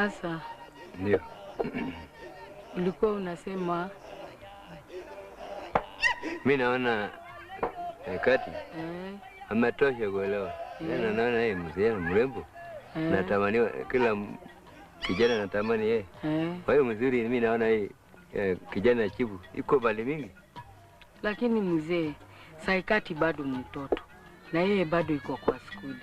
Sasa ndio ulikuwa unasema mimi naona Kati ametosha kuelewa. Naona yeye mzee mrembo. Natamani kila kijana natamani yeye. Kwa hiyo mzuri mimi naona yeye kijana chibu iko bali mingi. Lakini mzee Saikati bado mtoto na yeye bado iko kwa skuli.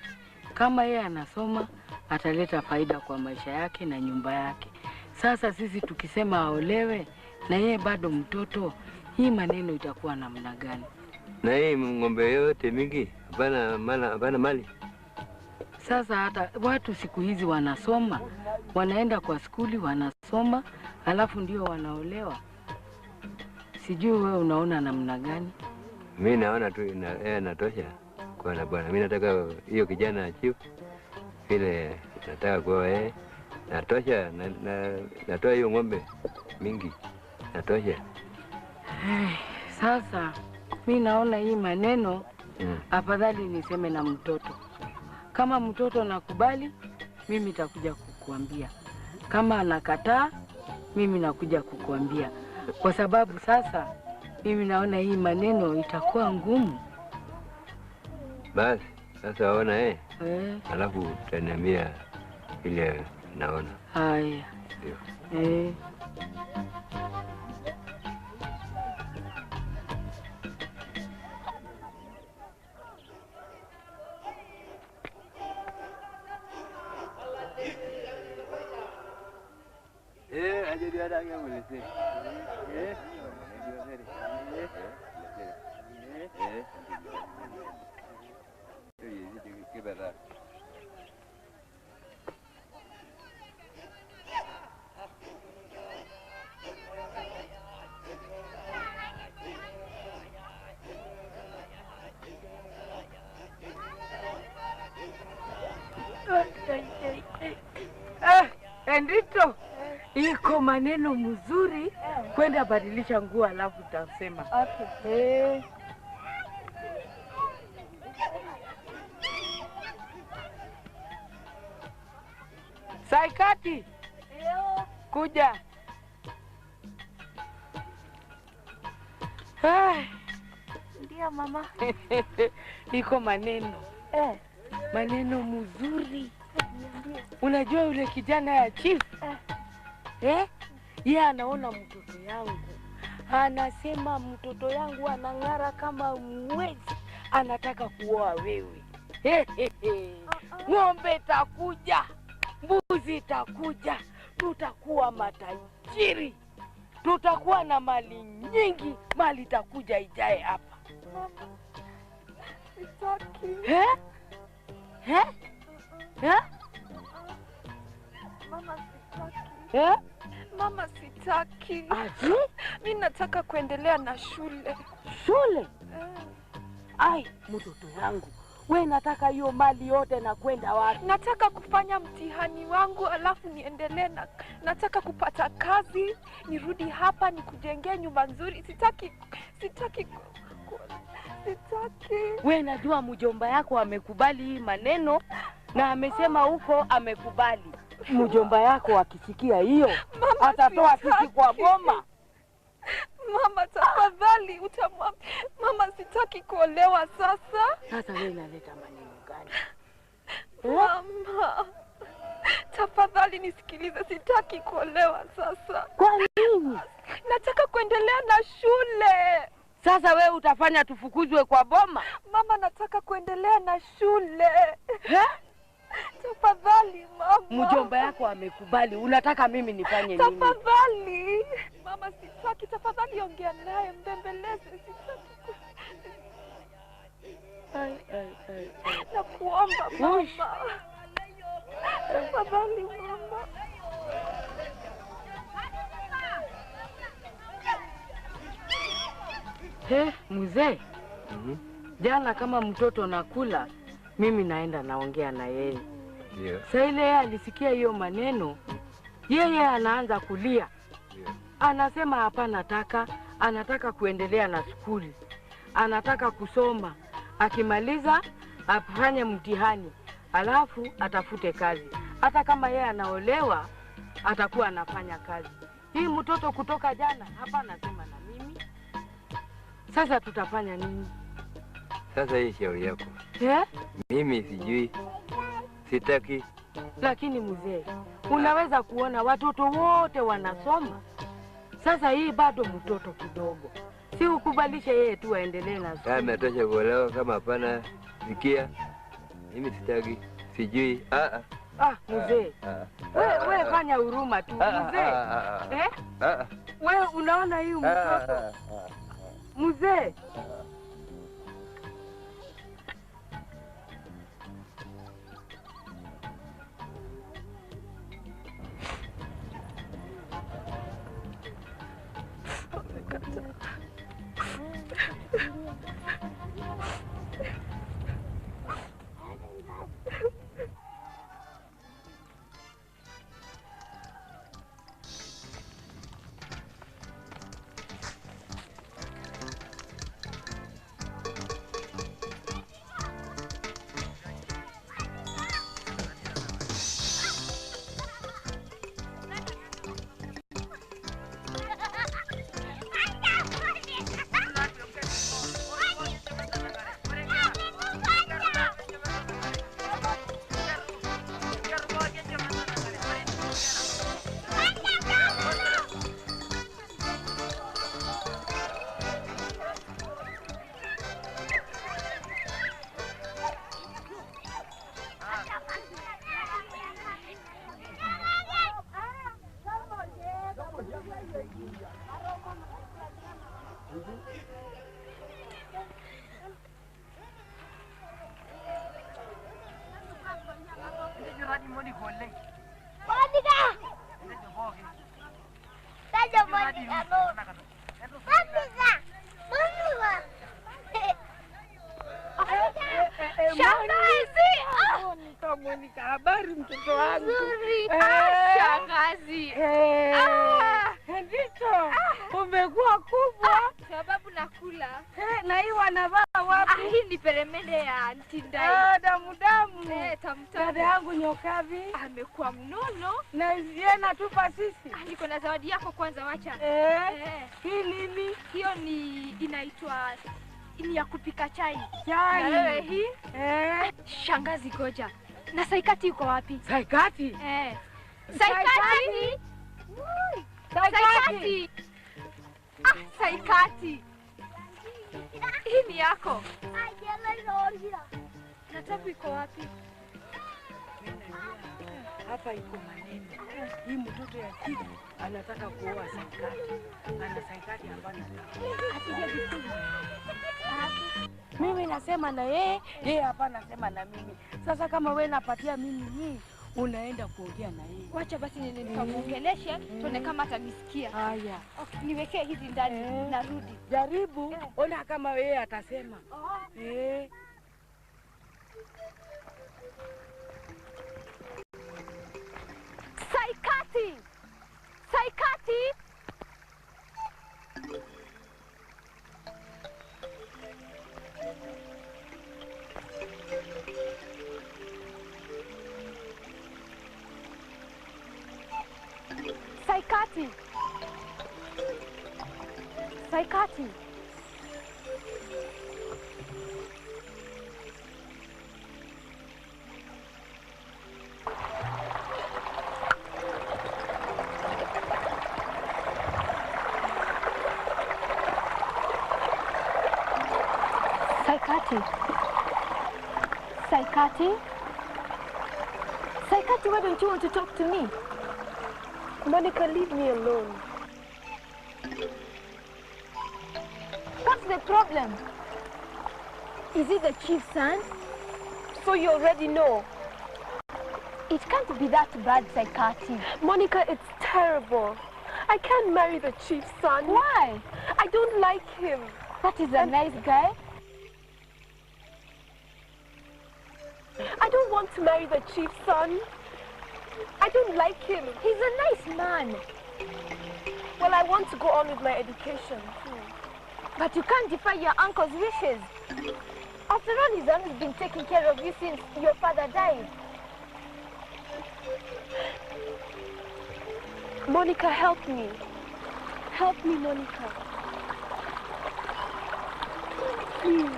Kama yeye anasoma ataleta faida kwa maisha yake na nyumba yake. Sasa sisi tukisema aolewe na yeye bado mtoto, hii maneno itakuwa namna gani? Na hii ng'ombe yote mingi hapana mali. Sasa hata watu siku hizi wanasoma, wanaenda kwa skuli wanasoma, alafu ndio wanaolewa. Sijui wewe unaona namna gani? Mimi naona tu natosha kwa na bwana. Mimi nataka hiyo kijana chief vile nataka kwa yeye. Natosha natoa hiyo ng'ombe mingi. Natosha. Sasa mimi naona hii maneno afadhali niseme na mtoto. Kama mtoto nakubali, mimi nitakuja kukuambia. Kama anakataa, mimi nakuja kukuambia. Kwa sababu sasa mimi naona hii maneno itakuwa ngumu. Basi sasa waona alafu utaniambia ile naona. Haya. Ndio. Endito, iko maneno mzuri kwenda badilisha nguo alafu utasema. Okay. Saikati. Kuja. Ndio mama. Iko maneno. Maneno mzuri. Unajua yule kijana ya chief? Yeye anaona mtoto yangu. Anasema mtoto yangu anang'ara kama mwezi. Anataka kuoa wewe. Ng'ombe itakuja, mbuzi itakuja, tutakuwa matajiri. Tutakuwa na mali nyingi, mali itakuja ijae hapa. Mama, sitaki. Mama, sitaki. Mama, sitaki. Ati? Mimi nataka kuendelea na shule. Shule? Ai, mtoto wangu. We nataka hiyo mali yote na kwenda wapi? Nataka kufanya mtihani wangu alafu niendelee na nataka kupata kazi, nirudi hapa nikujengee nyumba nzuri. Sitaki. We najua mjomba yako amekubali hii maneno na amesema huko amekubali. Mjomba yako akisikia hiyo atatoa sisi kwa boma. Mama tafadhali utamwambia. Mama sitaki kuolewa sasa. Sasa wewe unaleta maneno gani? Mama tafadhali nisikilize, sitaki kuolewa sasa. Kwa nini? Nataka kuendelea na shule. Sasa wewe utafanya tufukuzwe kwa boma? Mama nataka kuendelea na shule. Tafadhali mama. Mjomba yako amekubali. Unataka mimi nifanye nini? Tafadhali. Mama sitaki, tafadhali ongea naye, mbembeleze, sitaki. Ai ai ai. Nakuomba mama. Tafadhali mama. Mzee. Jana kama mtoto nakula, mimi naenda naongea na yeye. Ndio. Sasa ile yeye alisikia hiyo maneno, yeye anaanza kulia. Anasema hapana, anataka kuendelea na skuli. Anataka kusoma. Akimaliza afanye mtihani, alafu atafute kazi. Hata kama yeye anaolewa, atakuwa anafanya kazi. Hii mtoto kutoka jana hapa anasema na mimi. Sasa tutafanya nini? Sasa hii shauri yako. Eh? Mimi sijui. Sitaki. Lakini mzee, unaweza kuona watoto wote wanasoma. Sasa hii bado mtoto kidogo. Si ukubalishe yeye tu aendelee na somo. Ametosha kuolewa, kama hapana sikia. Mimi sitaki. Sijui. Ah, mzee. Wewe fanya huruma tu mzee. Eh? Wewe unaona hii mtoto? Mzee. Monica, habari mtoto wangu? Nzuri. Shangazi. Ndicho. Umekuwa kubwa. Sababu nakula. Na hii wanavaa wapi? Hii ni peremende ya Ntindai. Damu damu. Tamu tamu. Dada yangu Nyokavi amekuwa mnono. Na yeye natupa sisi. Niko na zawadi yako kwanza, wacha. Hii nini? Hiyo ni inaitwa ni ya kupika chai. Chai. Na wewe hii? Shangazi goja. Na Saikati yuko wapi? Saikati? Saikati. Saikati. Saikati. Hii ni yako. Na Tabu iko wapi? Hapa iko maneno. Hii mtoto ya chifu anataka kuoa Saikati. Ana Saikati hapana. Mimi nasema na yeye, yeye hapa nasema na mimi. Sasa kama wewe napatia mimi hii, unaenda kuongea na yeye. Wacha basi nene nikamuongeleshe, tuone kama atanisikia. Haya. Okay, niwekee hizi ndani, narudi. Jaribu, ona kama wewe atasema. Saikati. Saikati. Saikati. Saikati. Saikati. Saikati. Saikati, why don't you want to talk to me? Monica, leave me alone. What's the problem? Is it the chief's son? So you already know. It can't be that bad, Saikati. Monica, it's terrible. I can't marry the chief's son. Why? I don't like him. That is a nice guy. I don't want to marry the chief's son. I don't like him. He's a nice man. Well, I want to go on with my education too. But you can't defy your uncle's wishes. After all, his uncle's been taking care of you since your father died. Monica, help me. Help me, Monica. Please.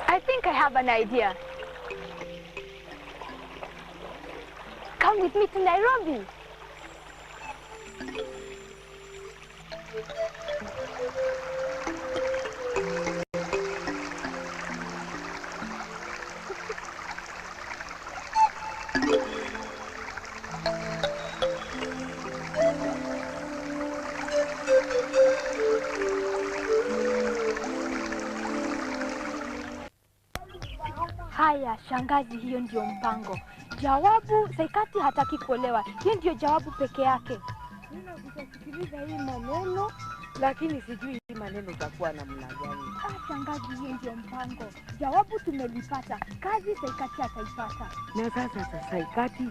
I think I have an idea. Come with me to Nairobi. Haya, shangazi, hiyo ndio mpango. Jawabu, Saikati hataki kuolewa. Hiyo ndio jawabu peke yake. Mimi nakusikiliza hii maneno, lakini sijui hii maneno itakuwa namna gani. Ah, shangazi, hiyo ndio mpango. Jawabu tumelipata. Kazi Saikati ataipata. Na sasa Saikati,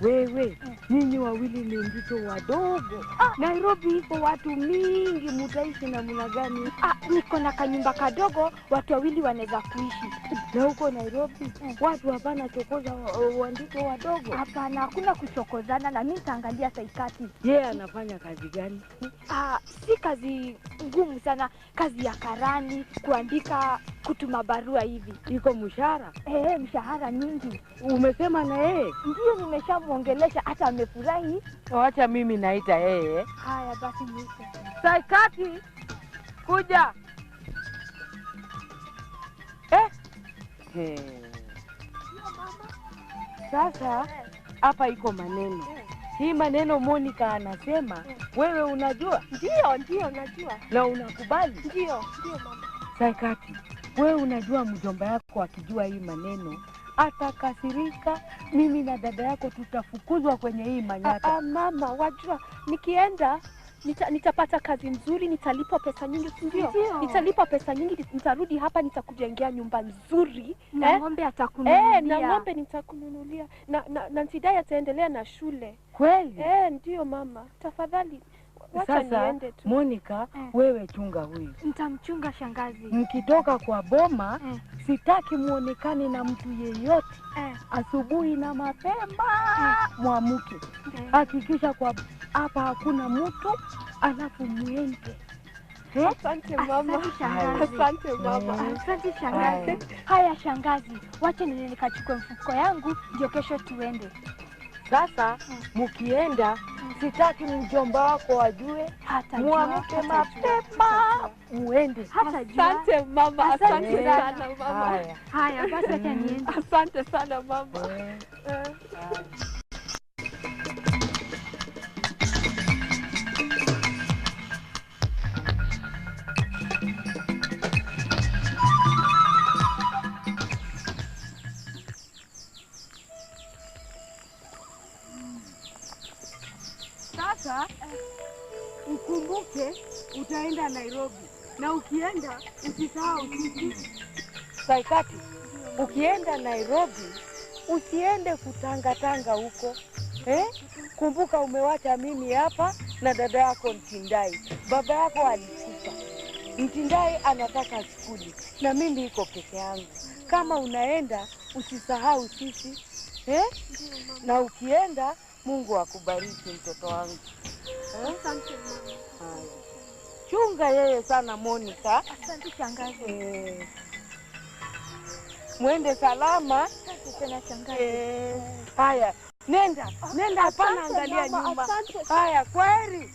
wewe, nyinyi wawili ni mtoto wadogo. Nairobi iko watu mingi, mutaishi namna gani? Ah, niko na kanyumba kadogo, watu wawili wanaweza kuishi. Na huko Nairobi watu hapana chokoza wandiko wadogo. Hapana, hakuna kuchokozana, na mimi nitaangalia Saikati. Yeye anafanya kazi gani? Ah, si kazi ngumu sana, kazi ya karani, kuandika, kutuma barua hivi. Iko mshahara? Eh, mshahara nyingi. Umesema na yeye? Ndio, nimeshamuongelesha hata amefurahi. Wacha mimi naita yeye. Haya basi niite. Saikati, kuja. Eh? Sasa hapa iko maneno. Hii maneno Monica anasema, wewe unajua? Ndio, ndio najua. Na unakubali? Ndio, ndio mama. Saikati, wewe unajua mjomba yako akijua hii maneno atakasirika. Mimi na dada yako tutafukuzwa kwenye hii manyata. Mama, wajua nikienda nitapata kazi nzuri, nitalipwa pesa nyingi, si ndio? Nitalipwa pesa nyingi, nitarudi hapa nitakujengea nyumba nzuri. Na ng'ombe atakununulia. Na ng'ombe nitakununulia. Na Ntidai ataendelea na shule. Kweli? Ndio mama. Tafadhali wacha niende tu. Monica, wewe chunga huyu. Nitamchunga shangazi. Mkitoka kwa boma, sitaki muonekane na mtu yeyote. Asubuhi na mapema muamuke. Hakikisha kwa hapa hakuna mtu, alafu muende. Asante mama. Asante mama. Asante shangazi. Haya shangazi, wacha niende nikachukue mfuko yangu ndio kesho tuende. Sasa mkienda, sitaki mjomba wako ajue. Muamke mapema muende. Asante mama, asante sana mama. Haya basi acha niende. Asante sana mama. Sasa ukumbuke utaenda Nairobi, na ukienda usisahau sisi. Saikati, ukienda Nairobi usiende kutangatanga huko. Kumbuka umewacha mimi hapa na dada yako Mtindai. Baba yako alikufa. Mtindai anataka skuli na mimi iko peke yangu. Kama unaenda usisahau sisi. Na ukienda Mungu akubariki mtoto wangu. Asante mama. Haya. Chunga yeye sana Monica. Asante shangazi. Mwende salama. Asante tena shangazi. Haya, nenda, nenda, hapana angalia nyuma. Haya, kwaheri.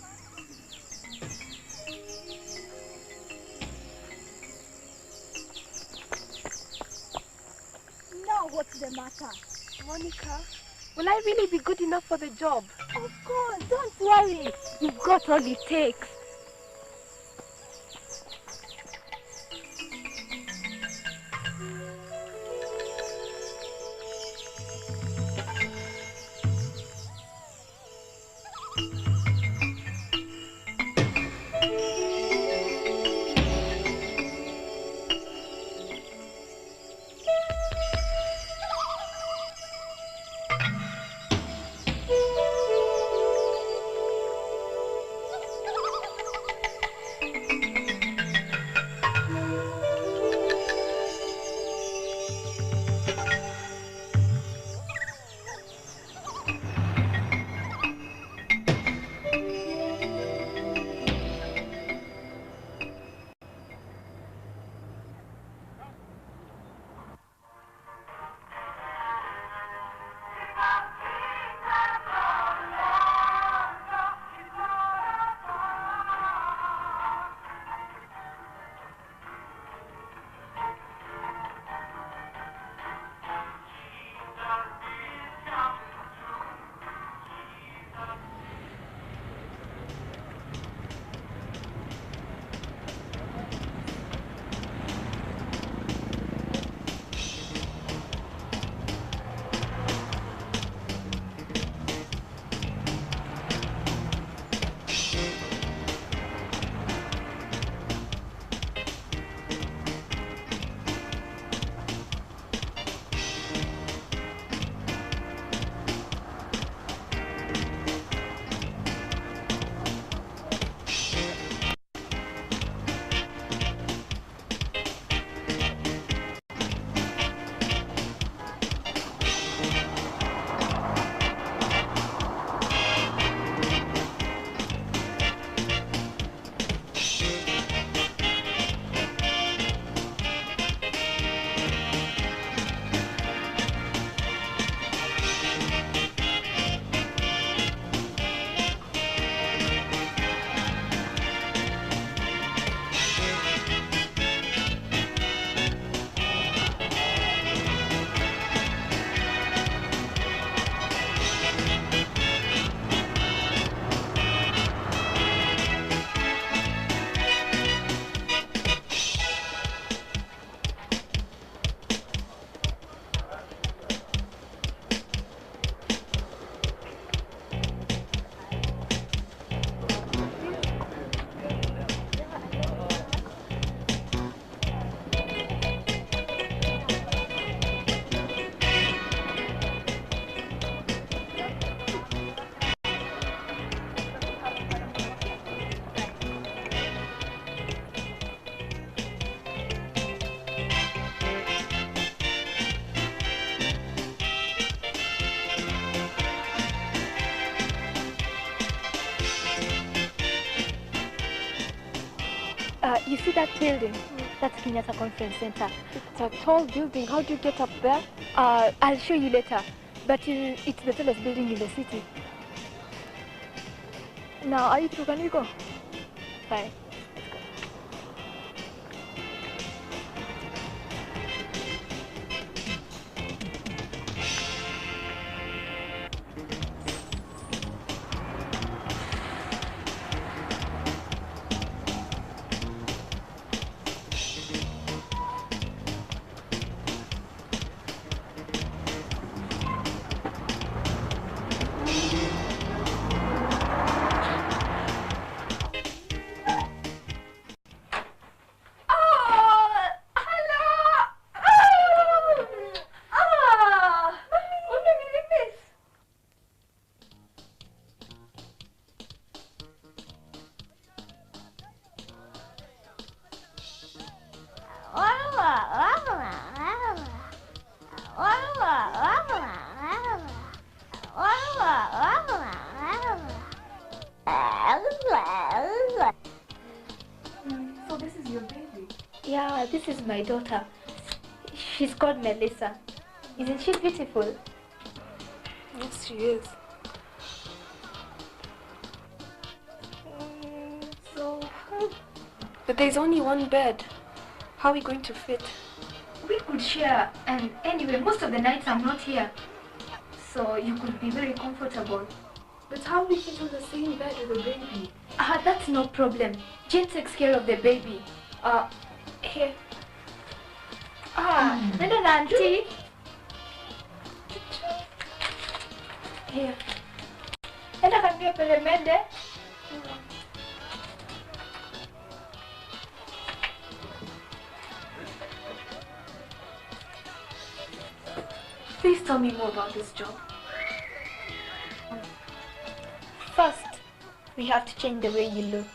Now what's the matter? Monica, will I really be good enough for the job? Of course, don't worry. You've got all it takes. You see that building? That's Kenyatta Conference Center. It's a tall building. How do you get up there? I'll show you later. But it's the tallest building in the city. Now, are you through? Can we go? Bye. Let's go. So this is your baby? Yeah, this is my daughter. She's called Melissa. Isn't she beautiful? Yes, she is. But there's only one bed. How are we going to fit? We could share, and anyway, most of the nights I'm not here. So you could be very comfortable. But how we fit on the same bed with a baby? That's no problem. Jane takes care of the baby. Here. Nenda na auntie. Here. Enda kanunue peremende. Please tell me more about this job. First, we have to change the way you look.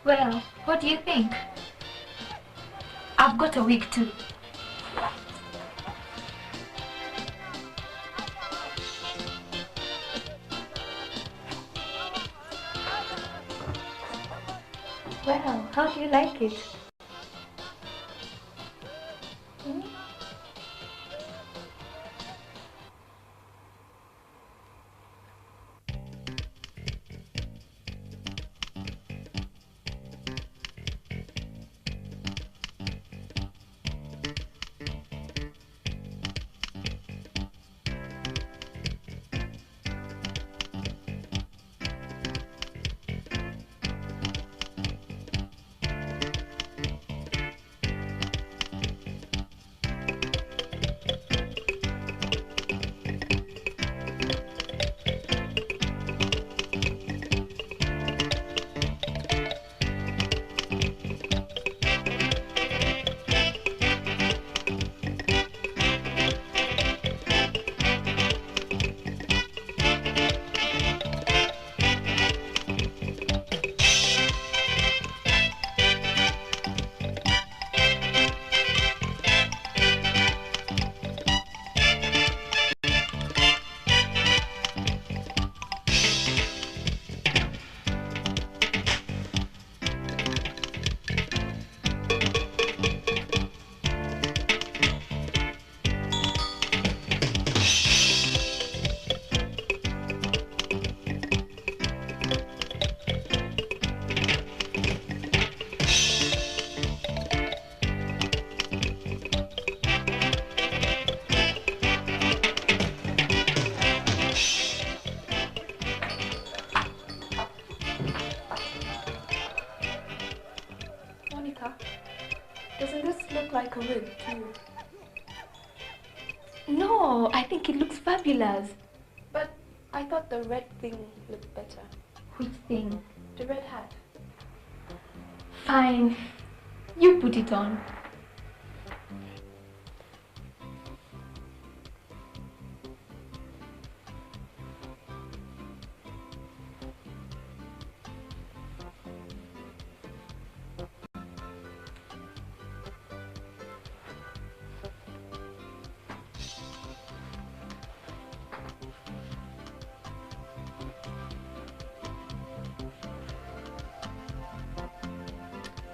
Well, what do you think? I've got a wig too. Well, how do you like it? Hmm? Doesn't this look like a wig to you? No, I think it looks fabulous. But I thought the red thing looked better. Which thing? The red hat. Fine. You put it on.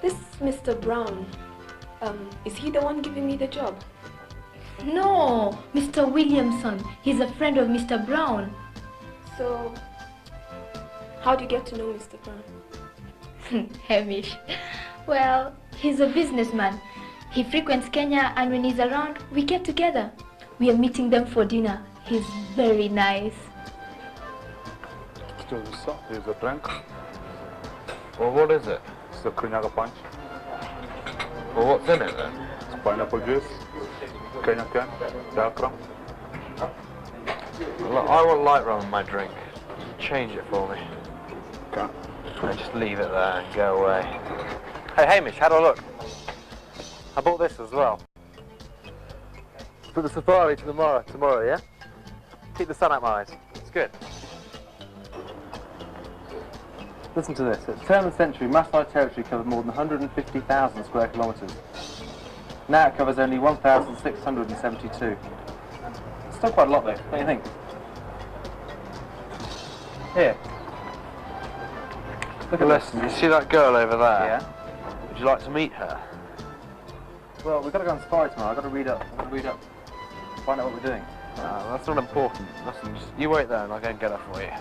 This Mr. Brown, is he the one giving me the job? No, Mr. Williamson. He's a friend of Mr. Brown. So, how do you get to know Mr. Brown? Hamish. Well, he's a businessman. He frequents Kenya, and when he's around, we get together. We are meeting them for dinner. He's very nice. Here's a drink. Well, what is it? It's the Kirinyaga punch. Well, what's in it then? It's pineapple juice, Kenya can, dark rum. Look, I want light rum in my drink. Change it for me. Okay. And just leave it there and go away. Hey, Hamish, how do I look? I bought this as well. For the safari to tomorrow, yeah? Keep the sun out my eyes. It's good. Listen to this. At the turn of the century, Maasai territory covered more than 150,000 square kilometres. Now it covers only 1,672. It's still quite a lot, though, don't you think? Here. Look at Listen, this. You see that girl over there? Yeah. Would you like to meet her? Well, we've got to go on safari tomorrow. I've got to read up. Find out what we're doing. That's not important. Listen, just, you wait there and I'll go and get her for you.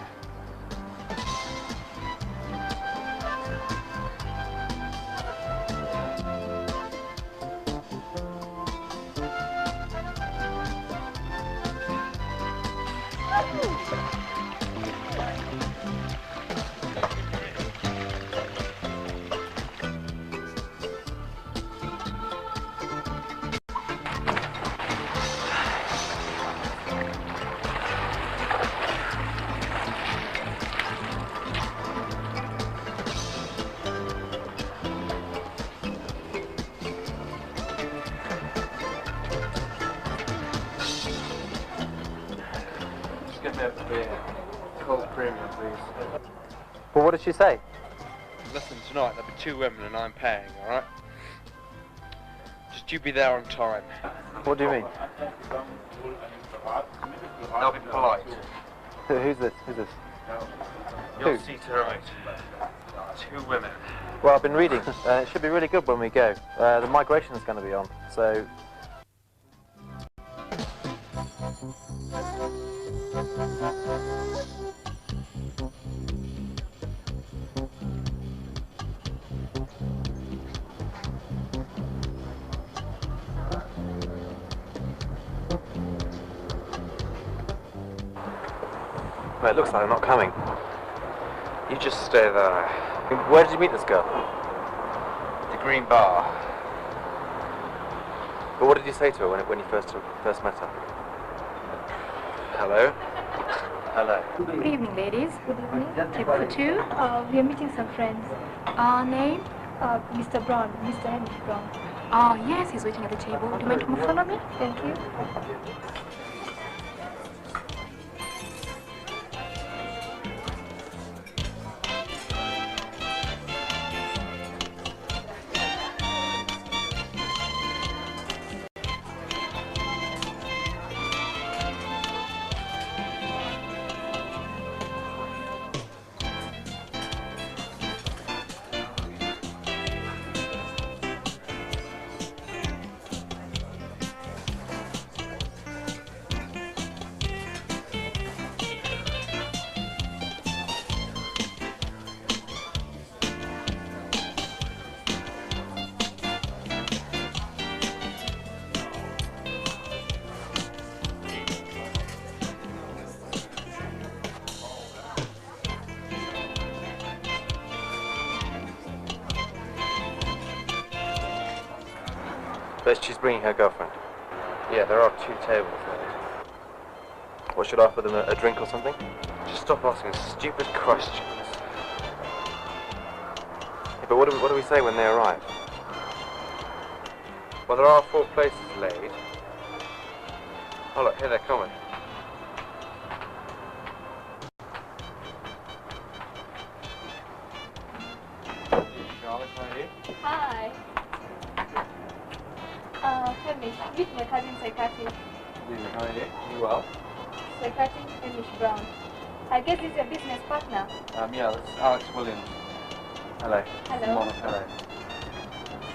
Give me a beer. Cold premium, please. Well, what did she say? Listen, tonight there'll be two women and I'm paying, all right? Just you be there on time. What do you mean? They'll be polite. Who's this? Who's this? You'll Who? see tonight. Two women. Well, I've been reading. It should be really good when we go. The migration's going to be on, so... Well, it looks like they're not coming. You just stay there. Where did you meet this girl? The Green Bar. But what did you say to her when you first met her? Hello. Hello. Good evening, ladies. Good evening. Table for two. We are meeting some friends. Name? Mr. Brown. Mr. Hamish Brown. Yes, he's waiting at the table. Do you mind to follow me? Thank you. But she's bringing her girlfriend. Yeah, there are two tables there. What, should I offer them a drink or something? Just stop asking stupid questions. Yeah, but what do we say when they arrive? Well, there are four places laid. Oh, look, here they're coming. Charlotte, how are you? Hi. Hamish, meet my cousin Saikati. Good evening, how are you? You well? Saikati, Hamish Brown. I guess he's your business partner. Yeah, this is Alex Williams. Hello. Hello. Monica. Hello.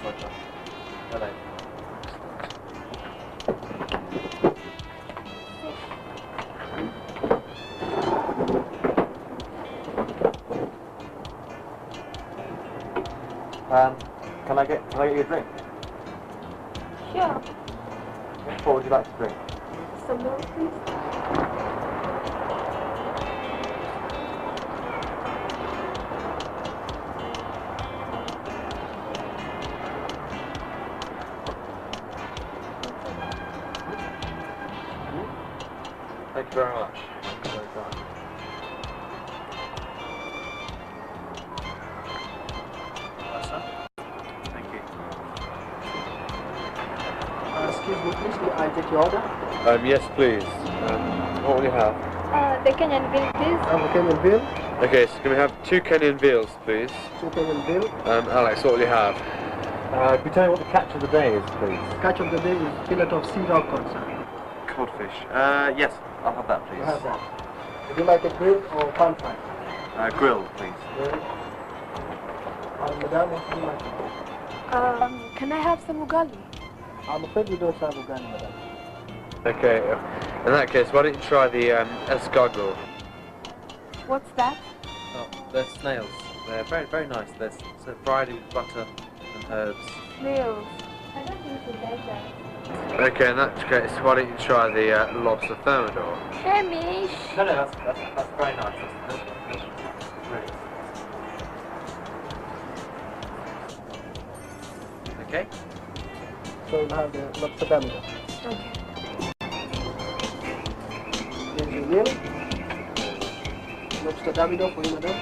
Roger. Hello. Can I get you a drink? Sure. What would you like to drink? Some milk, please. Thank you very much. Thank you. Excuse me, please, may I take your order? Yes, please. What will you have? The Kenyan veal, please. The Kenyan veal. Okay, so can we have two Kenyan veals, please? Two Kenyan veal. Alex, what will you have? Could you tell me what the catch of the day is, please? Catch of the day is fillet of sea rock cod, sir. Codfish. Yes, I'll have that, please. You have that. Would you like it grilled or pan fried? Grilled, please. Grilled. Madam, what would you like? Can I have some ugali? I'm afraid we don't serve ugali, madam. Okay, in that case, why don't you try the escargot? What's that? Oh, they're snails. They're very, very nice. They're so fried with butter and herbs. Snails. I don't think you like that. Okay, in that case, why don't you try the lobster thermidor? Hamish! No, that's very nice. That's really. Okay. So we'll have the lobster thermidor. Okay. Here's your meal. Lobster thermidor for you, madam.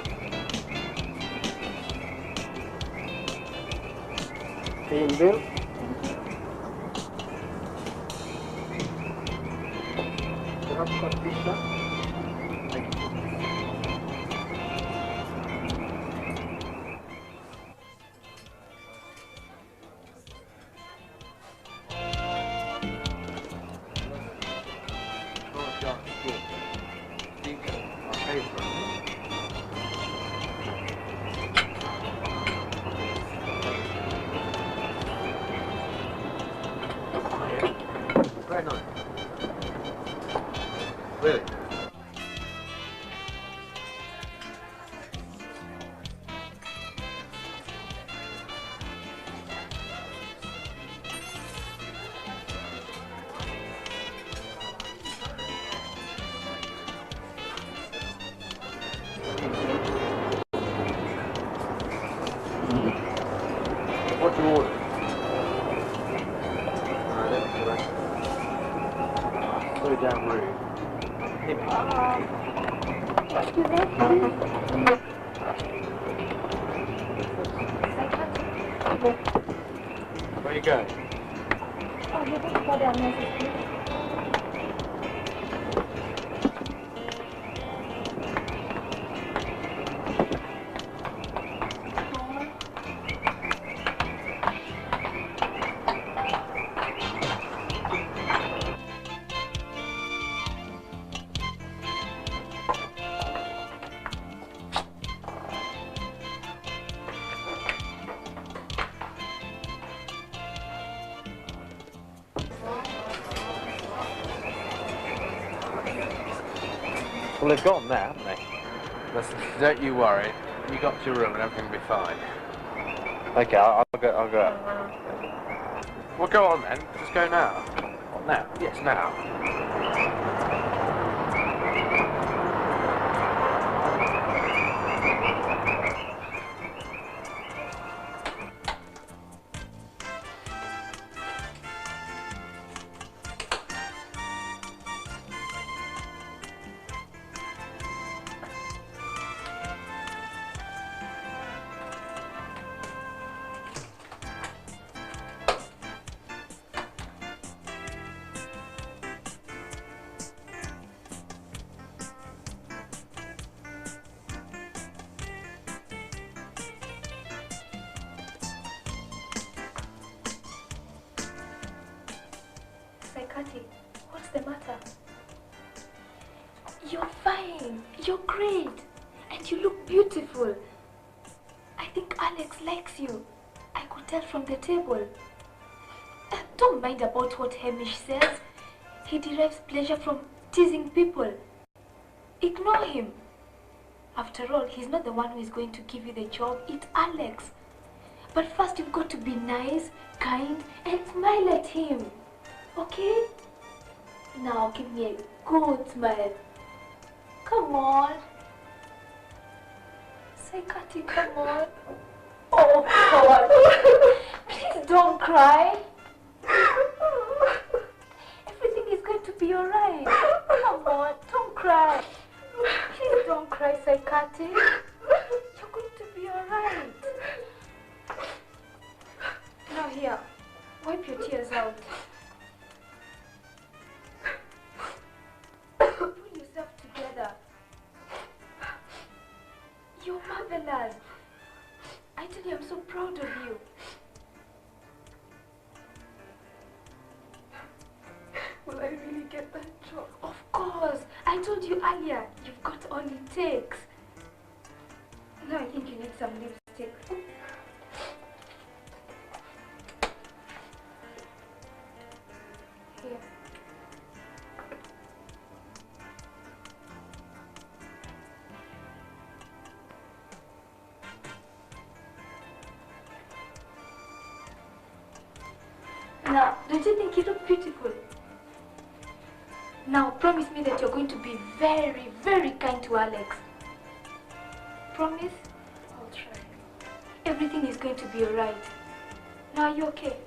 Kenyan veal. You have codfish, sir. Thank you. What you ordered? No, I don't think so. So damn rude. Excuse me, please. Where are you going? Oh, you're going to call the nurses, please. Well, they've gone there, haven't they? Listen, don't you worry. You got to your room and everything will be fine. Okay, I'll go up. Well, go on then. Just go now. What, now? Yes, now. Saikati, what's the matter? You're fine, you're great, and you look beautiful. I think Alex likes you. I could tell from the table. Don't mind about what Hamish says. He derives pleasure from teasing people. Ignore him. After all, he's not the one who is going to give you the job, it's Alex. But first you've got to be nice, kind, and smile at him. Okay? Now give me a good smile. Come on. Saikati, come on. Oh, God. Please don't cry. Everything is going to be alright. Come on, don't cry. Please don't cry, Saikati. You're going to be alright. Now here, wipe your tears out. Pull yourself together. You're marvelous. I tell you, I'm so proud of you. Will I really get that job? Of course. I told you earlier, you've got all it takes. Now I think you need some lipstick. Here. Now, don't you think you look beautiful? Now, promise me that you're going to be very, very kind to Alex. Promise? I'll try. Everything is going to be alright. Now, are you okay?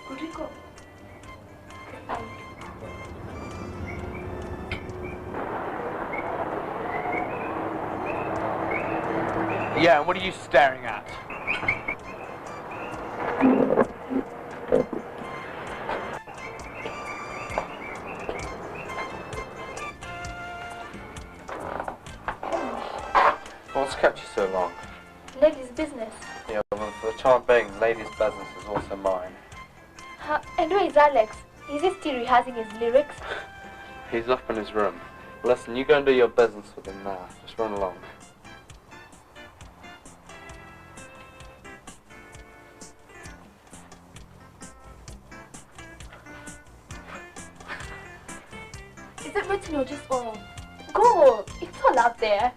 Could we go? Okay, bye. Yeah, and what are you staring at? What's kept you so long? Ladies' business. Yeah, well, for the time being, ladies' business is also mine. And where is Alex? Is he still rehearsing his lyrics? He's up in his room. Listen, you go and do your business with him now. Just run along. Is it written or just oral? Go! It's all out there.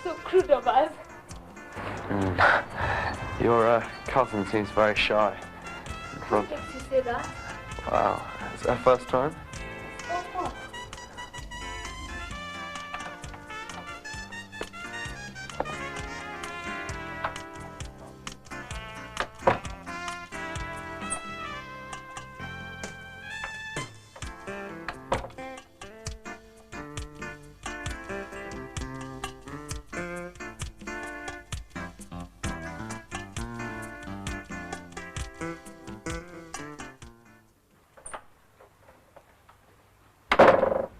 So crude of us. Mm. Your cousin seems very shy. What makes you say that? Wow, is that her first time? So what?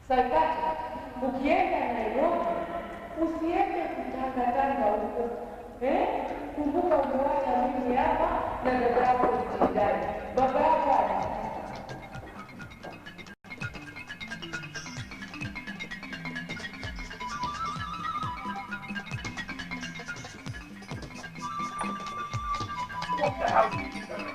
Saikati, ukienda Nairobi, usiende kutangatanga huko. Eh? Kumbuka umewacha mimi hapa na dada yako jirani. Baba yako hapa. What the hell are you doing?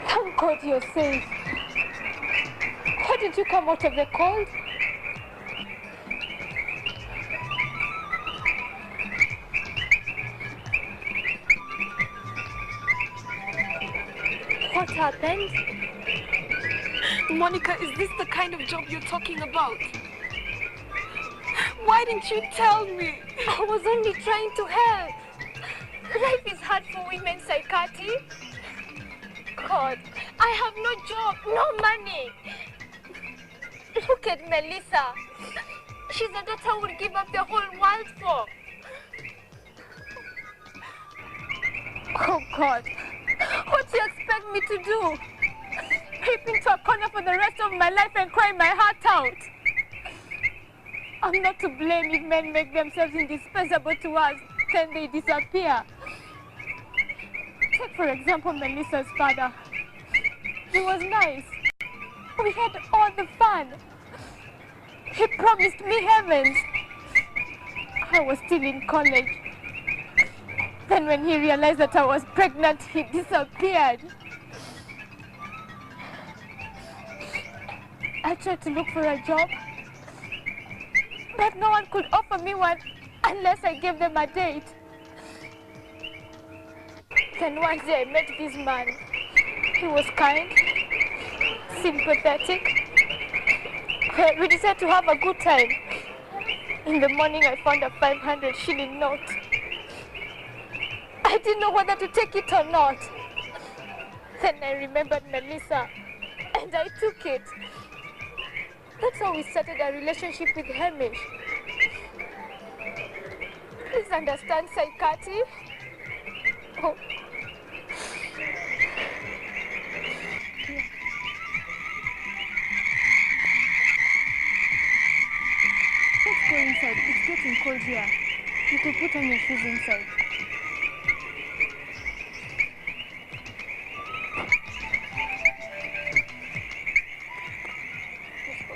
Thank God you're safe. Why didn't you come out of the cold? What happened? Monica, is this the kind of job you're talking about? Why didn't you tell me? I was only trying to help. Life is hard for women, Saikati. God, I have no job, no money. Look at Melissa. She's a daughter who would give up the whole world for. Oh God, what do you expect me to do? Creep into a corner for the rest of my life and cry my heart out? I'm not to blame if men make themselves indispensable to us, then they disappear. Take, for example, Melissa's father. He was nice. We had all the fun. He promised me heavens. I was still in college. Then when he realized that I was pregnant, he disappeared. I tried to look for a job, but no one could offer me one unless I gave them a date. Then one day I met this man. He was kind, sympathetic. We decided to have a good time. In the morning I found a 500 shilling note. I didn't know whether to take it or not. Then I remembered Melissa and I took it. That's how we started our relationship with Hamish. Please understand, Saikati. Oh. Yeah. Let's go inside. It's getting cold here. You could put on your shoes inside. Let's go.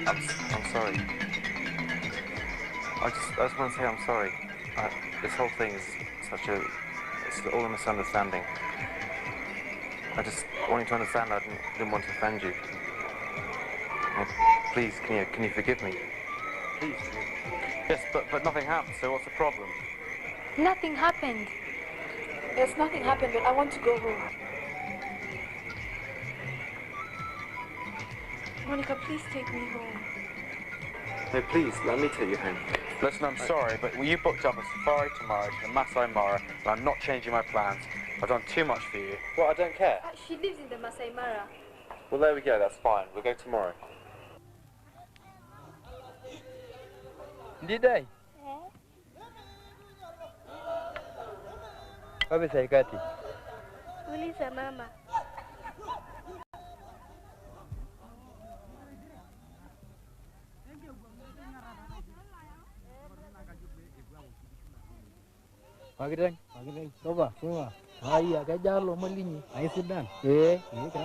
I'm sorry. I just want to say I'm sorry. This whole thing is such a... It's all a misunderstanding. I just want you to understand I didn't want to offend you. Please, can you forgive me? Please. Yes, but nothing happened, so what's the problem? Nothing happened. There's nothing happened, but I want to go home. Monica, please take me home. No, please, let me take you home. Listen, I'm sorry, but you booked up a safari tomorrow to the Masai Mara, and I'm not changing my plans. I've done too much for you. Well, I don't care. She lives in the Masai Mara. Well, there we go, that's fine. We'll go tomorrow. Did I? Wapi Saikati? Uliza mama. Pakiteng? Pakiteng. Sopa. Sopa. Haya, kejaa lomon linyi. Aisidan. Kira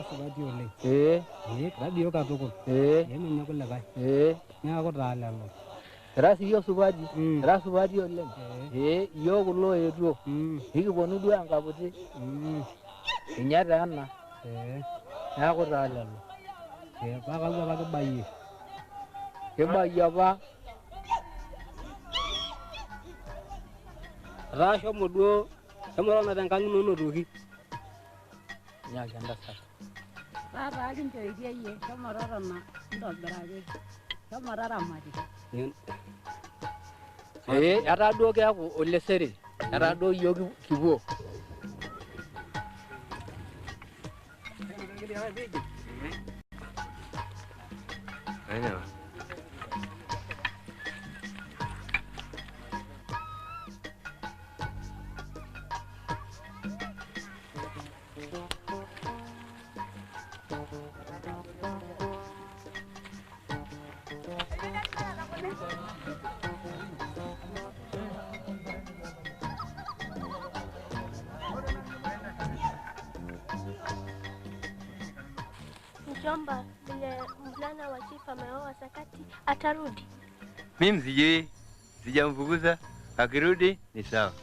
supati oleng. Kira dio katukul. Nemenya kulikae. Neeku taa lelo. Kira siyie supati. Kira supati oleng. Iyiok kulo oetuo. Nikiponu duo enkaputi. Inya taa ena. Neeku taa lelo. Paa kakwa apa kibayie? Kibayie apa Etaa shomo duo, shomo totona tenkang ino notoki. Nyaaki entasat. Taata kinchoitie iyie, shomo totona ntobiraki. Shomo taramati. Etaa duo keeku olesere. Etaa duo iyiok kipuo. I know. Mjomba, vile mvulana wa chief ameoa Sakati atarudi. Mimi sijui, sijamfukuza. Akirudi ni sawa.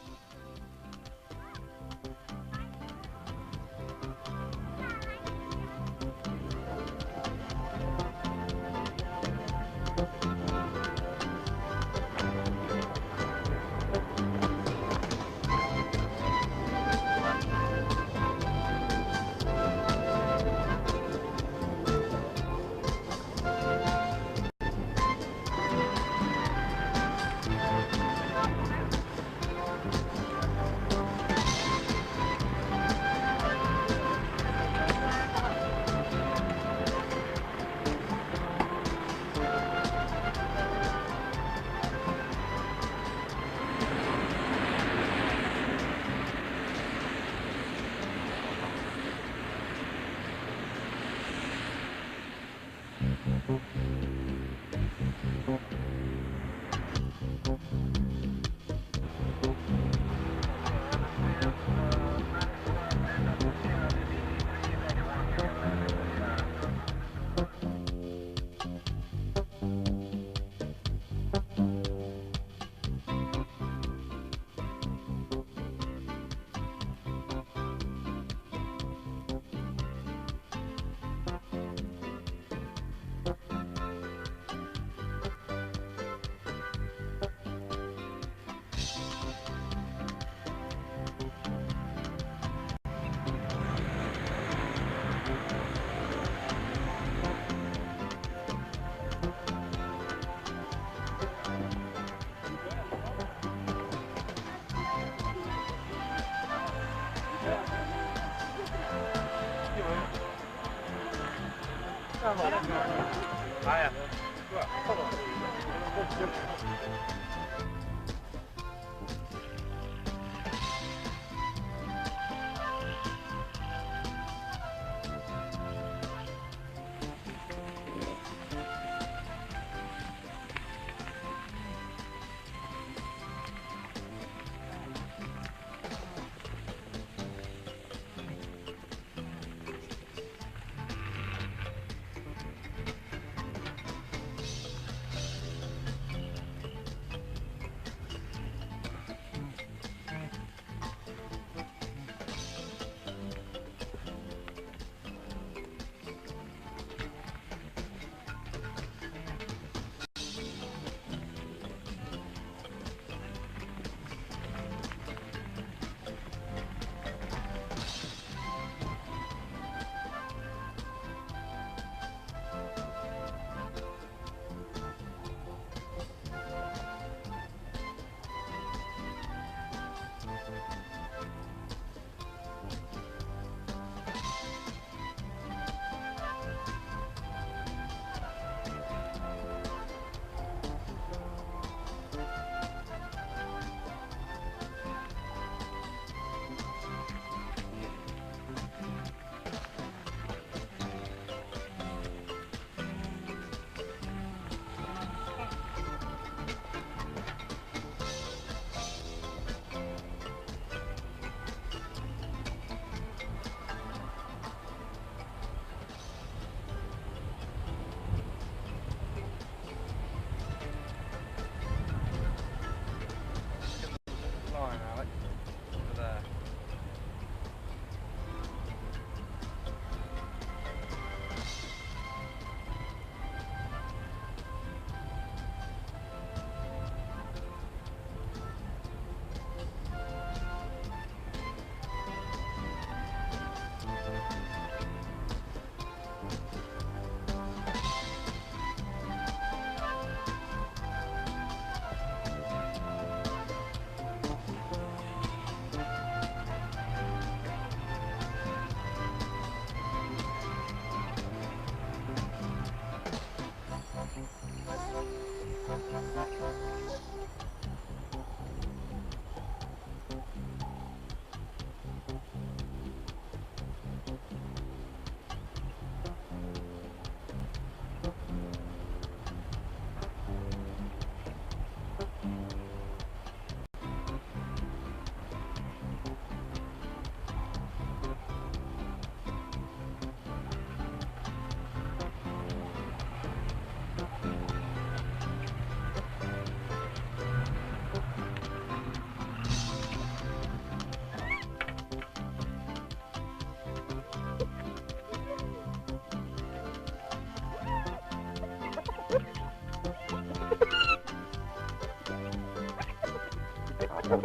You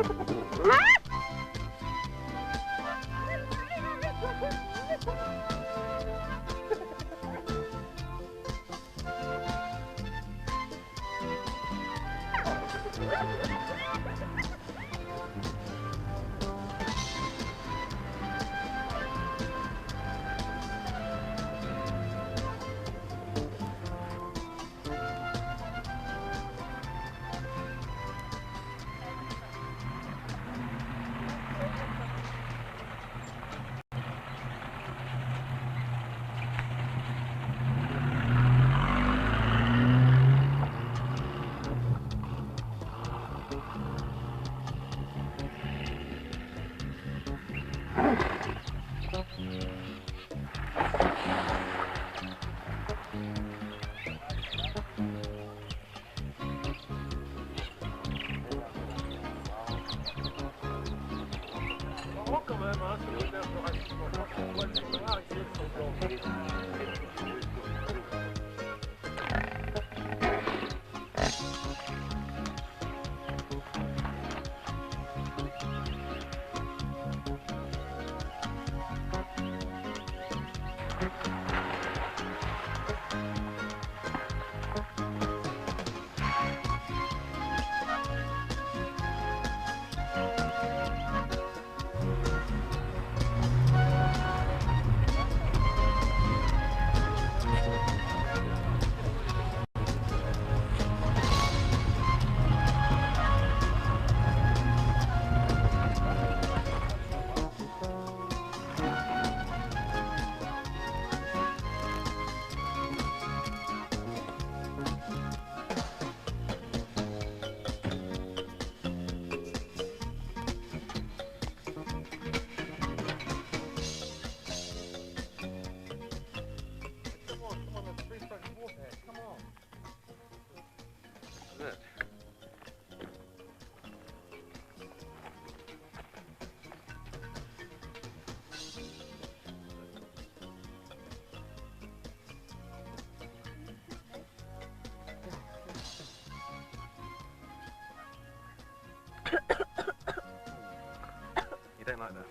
don't like that?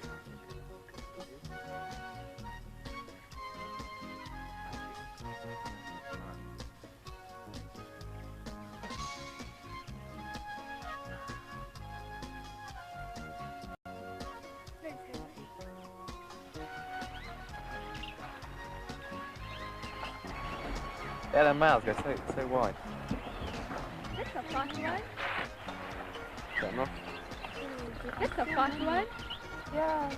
Yeah, their mouths go so wide. That's a fast one. Is that enough? That's a fast one. Yeah.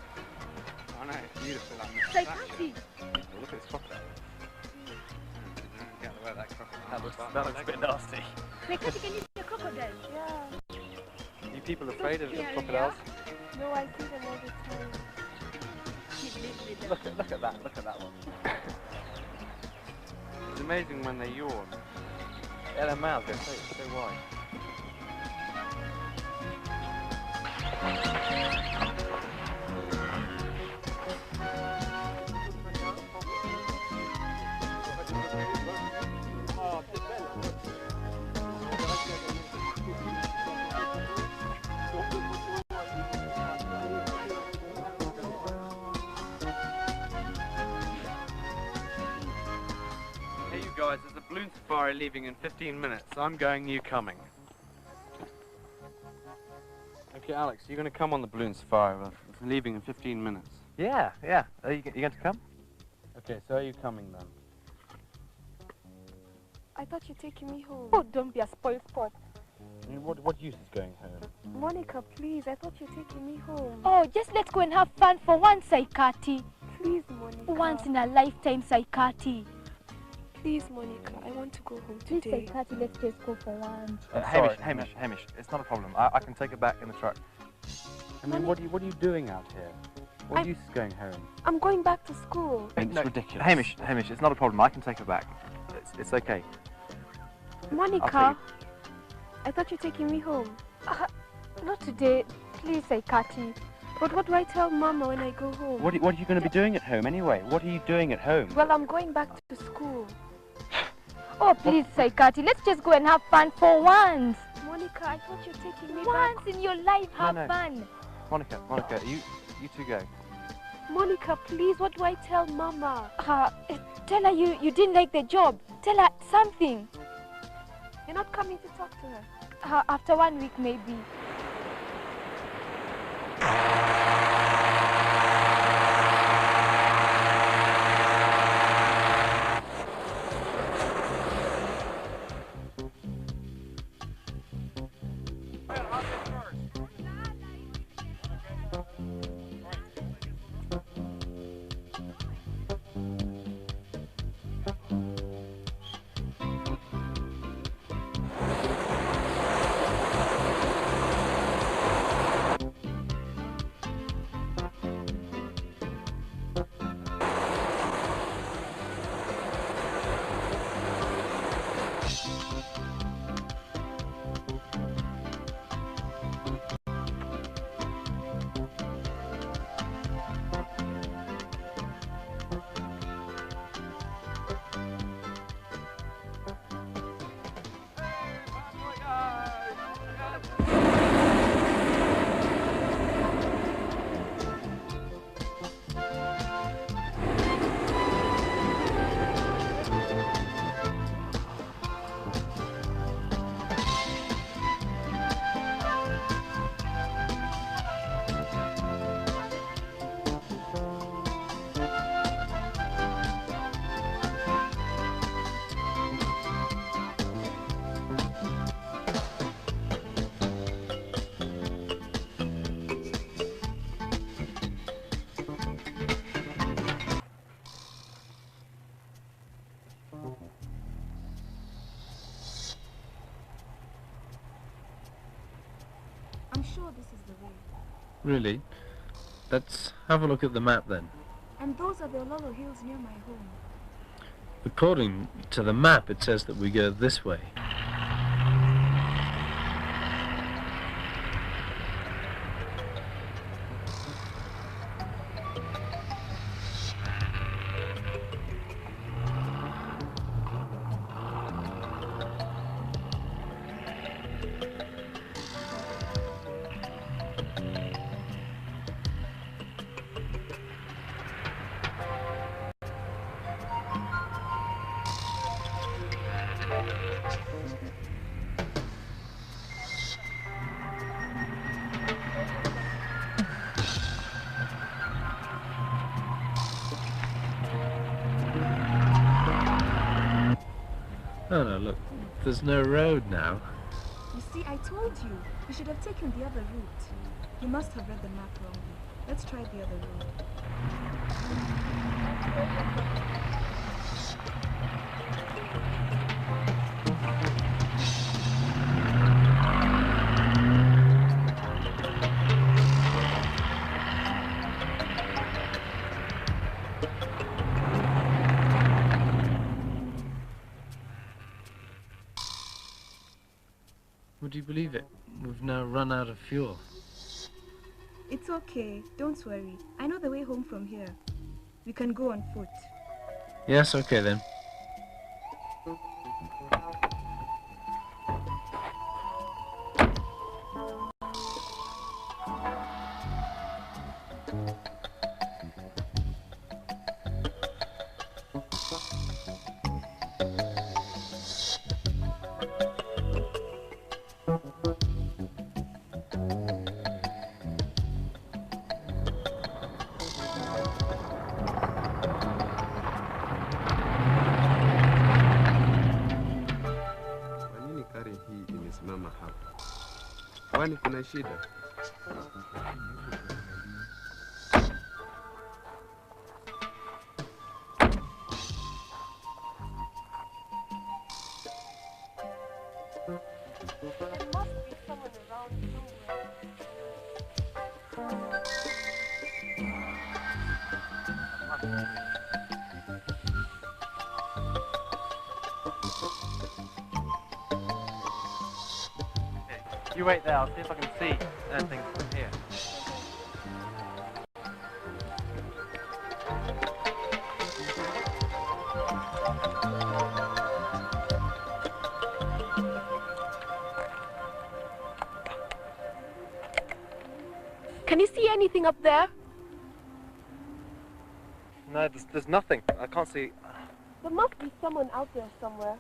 I know, it's beautiful. Like Kathy. Oh, look at this crocodile. Get out of the way of that crocodile. That looks a bit nasty. Wait, Kathy, can you see a crocodile? Yeah. Are you people afraid of crocodiles? Yeah? No, I see them all the time. Look at that, look at that one. It's amazing when they yawn. Yeah, their mouths go so wide. Guys, there's a balloon safari leaving in 15 minutes. I'm going, you coming. Okay, Alex, you're going to come on the balloon safari. It's leaving in 15 minutes. Yeah, yeah. Are you going to come? Okay, so are you coming then? I thought you'd taking me home. Oh, don't be a spoiled sport. I mean, what use is going home? Monica, please, I thought you were taking me home. Oh, just let's go and have fun for once, Saikati. Please, Monica. Once in a lifetime, Saikati. Please, Monica, I want to go home today. Please, Saikati, let's just go for once. Hamish, it's not a problem. I can take her back in the truck. I mean, what are you doing out here? What use is going home? I'm going back to school. It's ridiculous. Hamish, it's not a problem. I can take her back. It's okay. Monica, I thought you were taking me home. Not today. Please, Saikati. But what do I tell Mama when I go home? What are you going to be doing at home anyway? What are you doing at home? Well, I'm going back to school. Oh, please, Saikati, let's just go and have fun for once. Monica. Monica, I thought you were taking me back. Once in your life, have no. fun. Monica, you two go. Monica, please, what do I tell Mama? Tell her you didn't like the job. Tell her something. You're not coming to talk to her? After 1 week, maybe. I'm sure this is the way. Really? Let's have a look at the map then. And those are the Ololo Hills near my home. According to the map, it says that we go this way. Oh no, look, there's no road now. You see, I told you. You should have taken the other route. You must have read the map wrongly. Let's try the other road. Would you believe it? We've now run out of fuel. It's okay. Don't worry. I know the way home from here. We can go on foot. Yes, okay then. Kwani kuna shida? There must be someone around somewhere. You wait there, I'll see if I can see anything from here. Can you see anything up there? No, there's nothing. I can't see. There must be someone out there somewhere.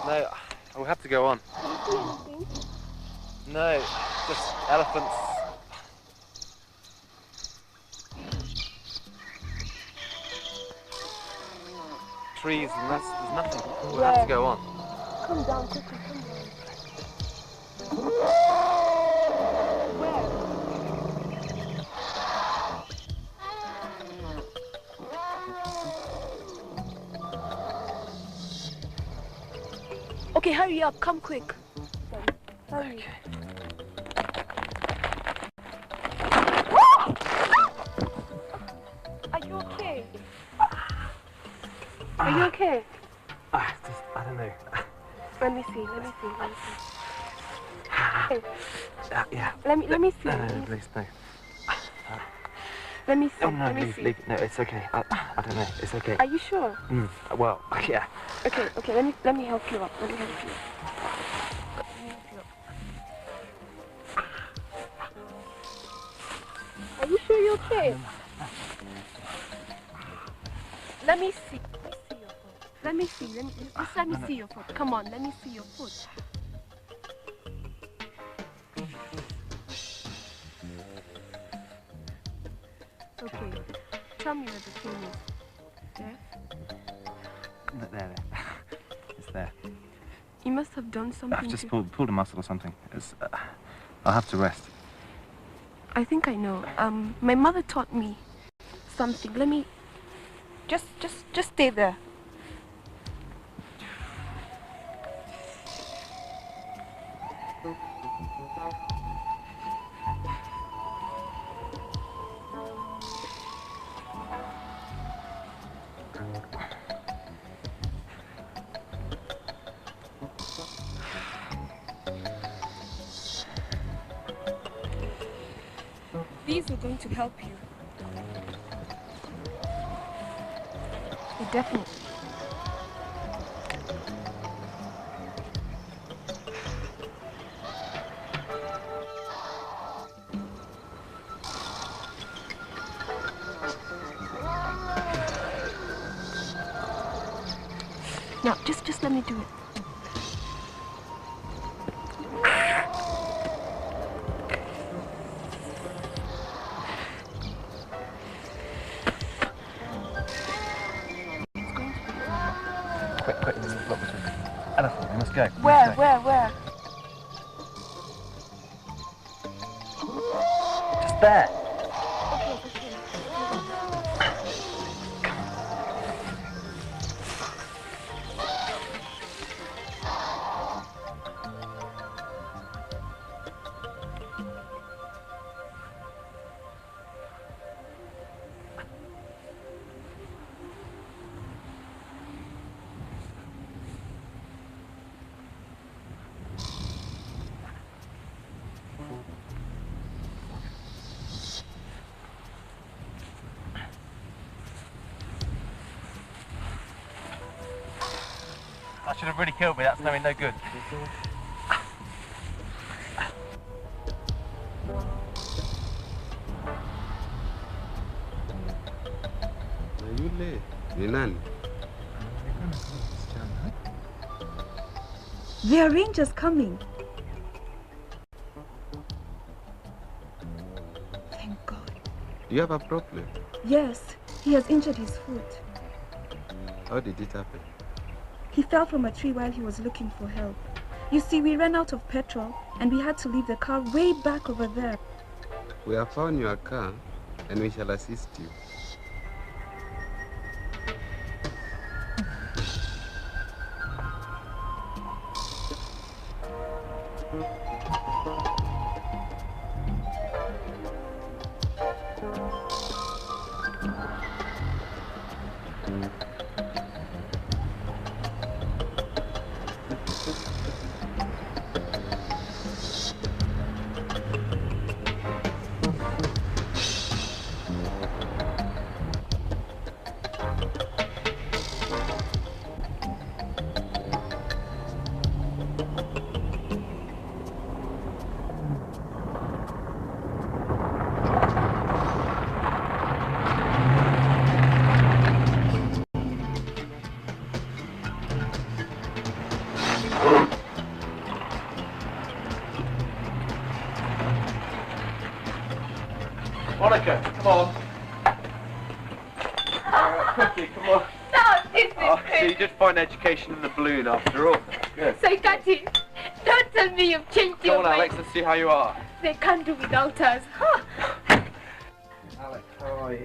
No, we'll have to go on. Can you see anything? No, just elephants. Trees and that's, there's nothing. We'll have to go on. Come down quickly, come down. Where? Okay, hurry up, come quick. Hurry. Okay. Are you okay? Are you okay? I don't know. Let me see, let me see, let me see. Hey. Yeah. Let me see. No, no, no, please, no. Let me see. Oh, no, let me leave, see. leave. No, it's okay. I don't know. It's okay. Are you sure? Well, yeah. Okay, okay. Let me help you up. Let me help you up. Let me help you up. Are you sure you're okay? Let me see. Let me see. Just let me see your foot. Come on, let me see your foot. Okay, tell me where the pain is. There? There, there. It's there. You must have done something. I've just pulled a muscle or something. It's, I'll have to rest. I think I know. My mother taught me something. Let me... Just stay there. These are going to help you. They definitely. Now, just let me do it. Quick, quick, there's a lot between. Elephant, we must go. Where, where? Just there. Okay, okay. Come on. That should have really killed me, that's no good. Na yule ni nani? There are rangers coming. Thank God. Do you have a problem? Yes, he has injured his foot. How did it happen? He fell from a tree while he was looking for help. You see, we ran out of petrol and we had to leave the car way back over there. We have found your car and we shall assist you. Monica, come on. Quickly, come on. No, this is so you did find education in the balloon after all. Good. Saikati, don't tell me you've changed your mind. Come on, Alex, let's see how you are. They can't do without us. Huh? Alex, how are you?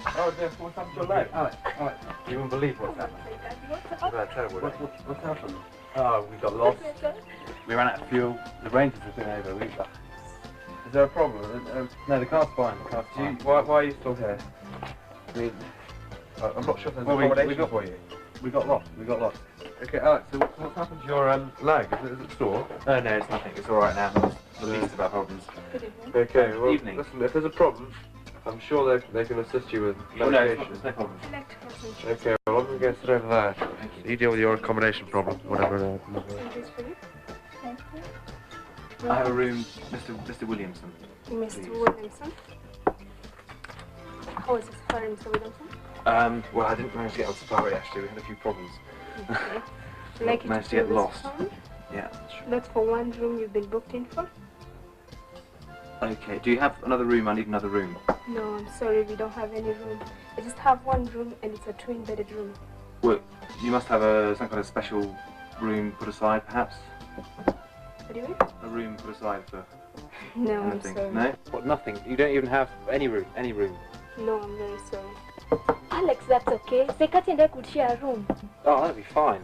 Oh, dear, what's happened to your leg? Alex, Alex, you wouldn't believe what's happened. What's terrible. What's happened? Oh, we got lost. We ran out of fuel. The rangers have been over. Is there a problem? No, the car's fine. The car's fine. Why are you still here? I mean, I'm not sure if there's accommodation for you. We got lost. We got lost. Okay, Alex, so what's happened to your leg? Is it sore? No, no, it's nothing. It's all right now. It's the least of our problems. Good evening. Okay, well, evening. Listen, if there's a problem, I'm sure they can assist you with medication. No, it's no problem. Okay, well, I'm going to go sit over there. Thank you. You deal with your accommodation problem, whatever it is. Thank you. I have a room, Mr. Williamson. Mr. Williamson? How was the safari, Mr. Williamson? Well, I didn't manage to get on safari, actually. We had a few problems. Okay. Like managed to get lost. Phone? Yeah. Sure. That's for one room you've been booked in for? Okay. Do you have another room? I need another room. No, I'm sorry. We don't have any room. I just have one room, and it's a twin-bedded room. Well, you must have some kind of special room put aside, perhaps? What do you mean? A room put aside for No, anything. I'm sorry. No? What, nothing? You don't even have any room? Any room? No, I'm very sorry. Alex, that's okay. Sekati and I could share a room. Oh, that'd be fine.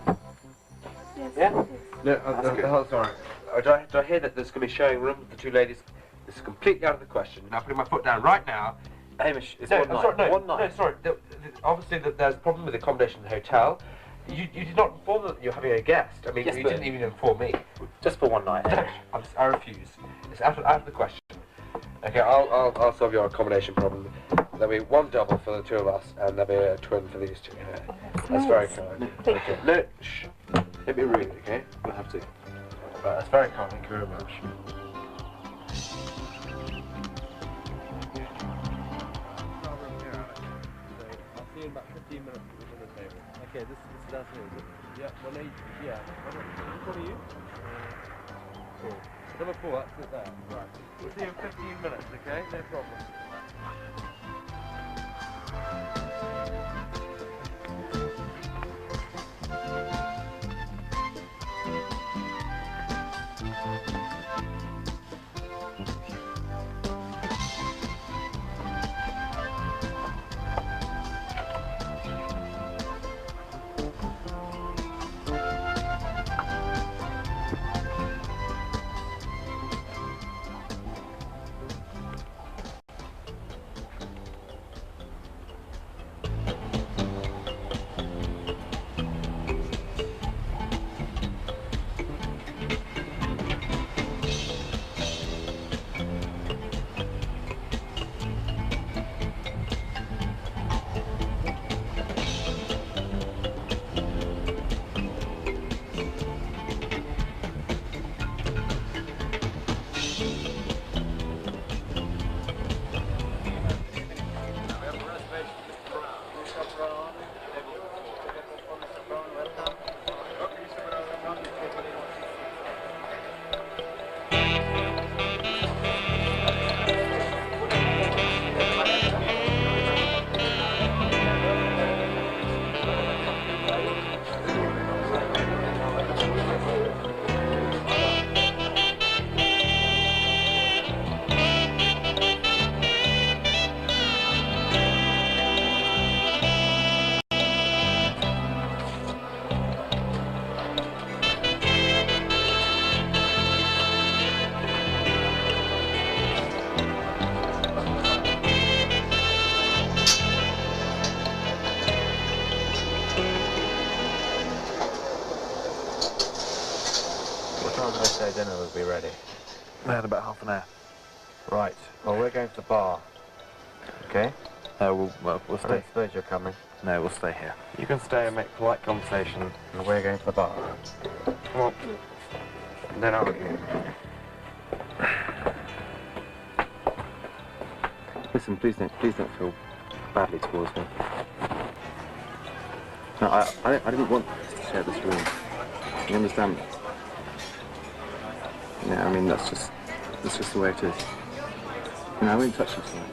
Yes. Yeah? Yes. No, I'm sorry. Do I hear that there's going to be sharing rooms with the two ladies? This is completely out of the question. I'm putting my foot down right now. Hamish, it's no, one night. Sorry, no, one night. No, sorry. Obviously, there's a problem with the accommodation in the hotel. You did not inform them that you're having a guest. I mean, yes, you didn't even inform me. Just for one night. No, I refuse. It's out of the question. Okay, I'll solve your accommodation problem. There'll be one double for the two of us, and there'll be a twin for these two here. Oh, that's nice. Very kind. Thank okay. you. No, shh. Don't be rude, okay? We'll have to. Right, that's very kind. Thank you very much. I'll see you in about 15 minutes at the dinner table. Okay, this is down here, is it? Yeah, well, no, yeah. Which one are you? 4. Number 4, that's it there. Right. We'll see you in 15 minutes, okay? No problem. Dinner will be ready. In about half an hour. Right. Well, we're going to the bar. Okay? No, we'll stay. I don't suppose you're coming. No, we'll stay here. You can stay and make polite conversation, and we're going to the bar. Come on. Then argue. Listen, please don't feel badly towards me. No, I didn't want to share this room. You understand? Yeah, I mean, that's just the way it is. You know, I won't touch you tonight.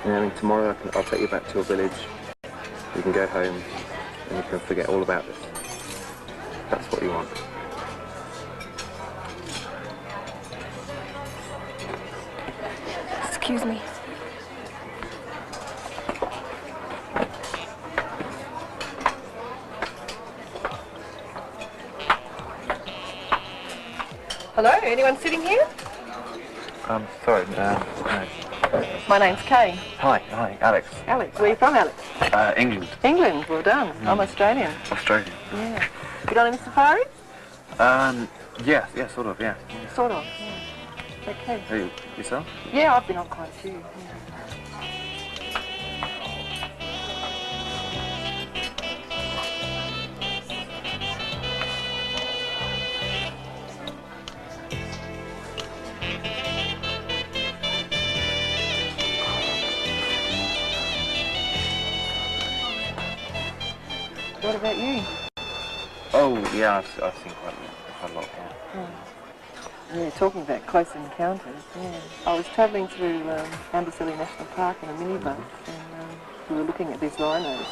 You know, I mean, tomorrow I'll take you back to your village. You can go home and you can forget all about this. That's what you want. Excuse me. Hello, anyone sitting here? Sorry, no. My name's Kay. Hi, Alex. Alex, where are you from, Alex? England. England, well done. Mm. I'm Australian. Australian. Yeah. You got any safaris? Yes, yeah, sort of, yeah. Sort of, yeah. Okay. Are you, yourself? Yeah, I've been on quite a few. Yeah. What about you? Oh, yeah, I've seen quite a lot, yeah. Yeah. Yeah, talking about close encounters, yeah. I was travelling through Amboseli National Park in a minibus, and we were looking at these rhinos.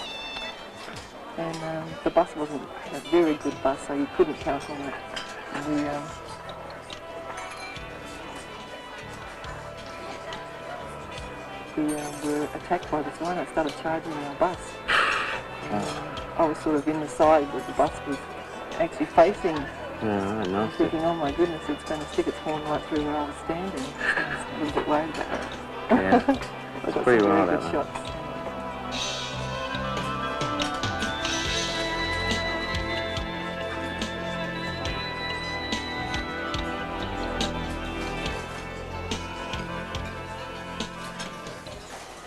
And the bus wasn't a very good bus, so you couldn't count on it. And we were attacked by this rhino. It started charging our bus. And, I was sort of in the side where the bus was actually facing. Yeah, right, nasty. Thinking, oh my goodness, it's going to stick its horn right through where I was standing. So I was a little bit worried about that. Yeah, I got pretty some wild very good out shots.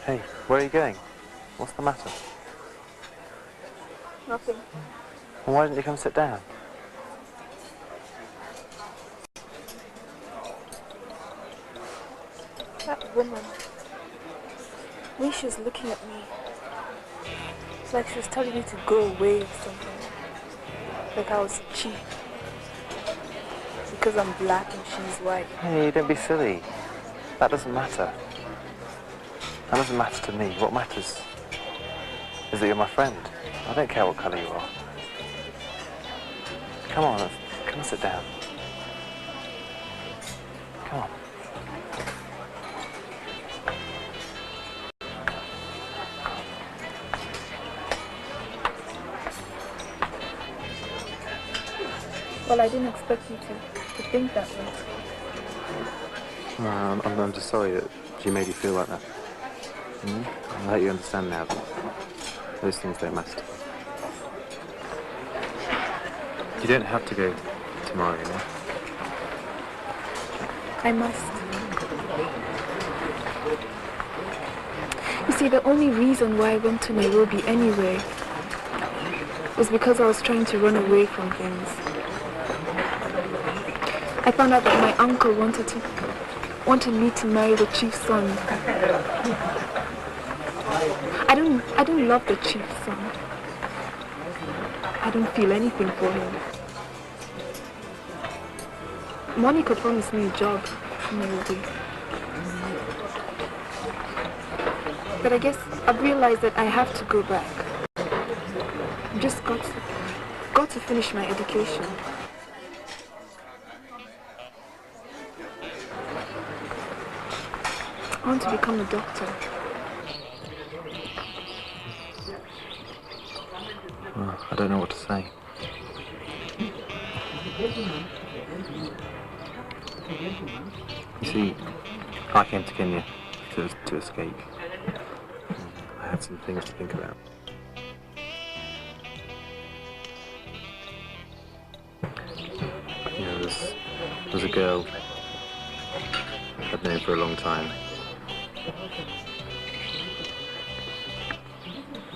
Hey, where are you going? What's the matter? Nothing. Well, why didn't you come sit down? That woman, the way she was looking at me, it's like she was telling me to go away or something. Like I was cheap. Because I'm black and she's white. Hey, don't be silly. That doesn't matter. That doesn't matter to me. What matters is that you're my friend. I don't care what colour you are. Come on, come and sit down. Come on. Well, I didn't expect you to think that way. I'm just sorry that she made you feel like that. Mm? I hope you understand now that those things don't matter. You don't have to go tomorrow, you know? I must. You see, the only reason why I went to Nairobi anyway was because I was trying to run away from things. I found out that my uncle wanted me to marry the chief's son. I don't love the chief's son. I don't feel anything for him. Monica promised me a job in Nairobi. But I guess I've realized that I have to go back. I've just got to finish my education. I want to become a doctor. Well, I don't know what to say. You see, I came to Kenya to escape. I had some things to think about. You know, there was a girl I'd known for a long time.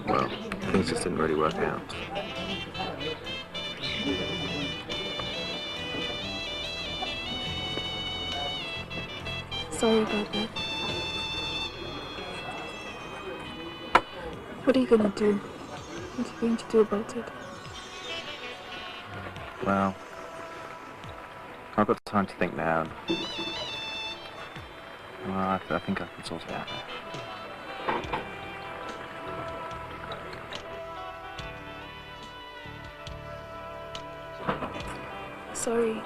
Well, things just didn't really work out. Sorry about that. What are you gonna do? What are you going to do about it? Well, I've got time to think now. Well, I think I can sort it out now. Sorry.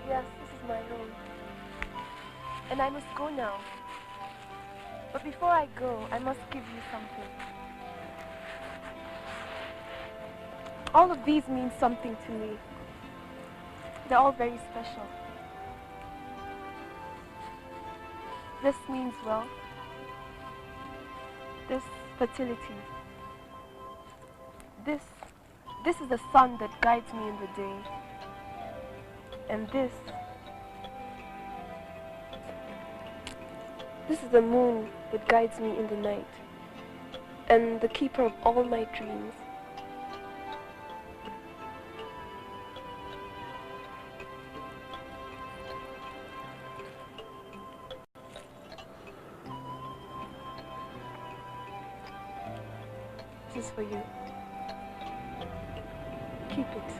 Yes, this is my home. And I must go now. But before I go, I must give you something. All of these mean something to me. They're all very special. This means wealth. This, fertility. This is the sun that guides me in the day. And this This is the moon that guides me in the night and the keeper of all my dreams. This is for you. Keep it.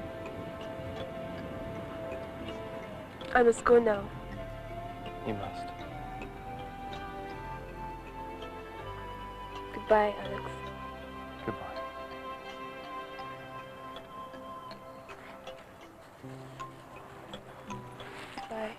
I must go now. You must. Goodbye, Alex. Goodbye. Bye.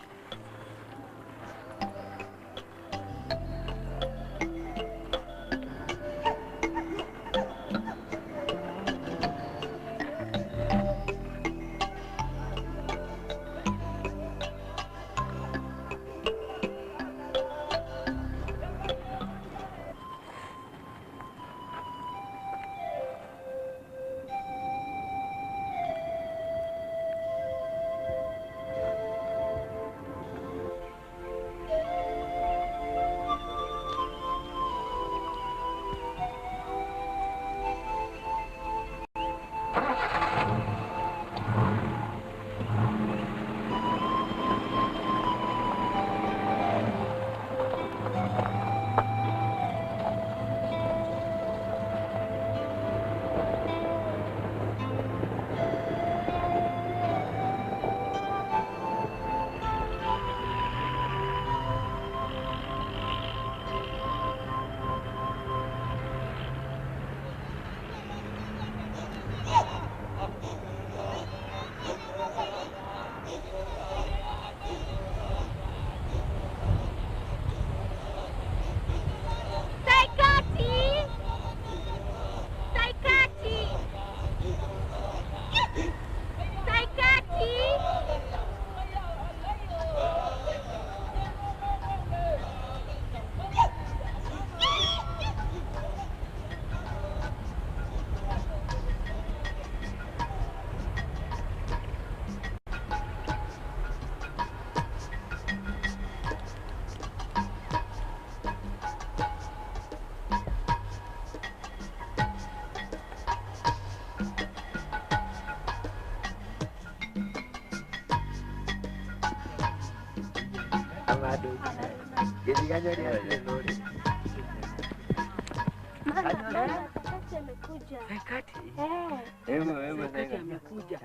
Saikati amekuja.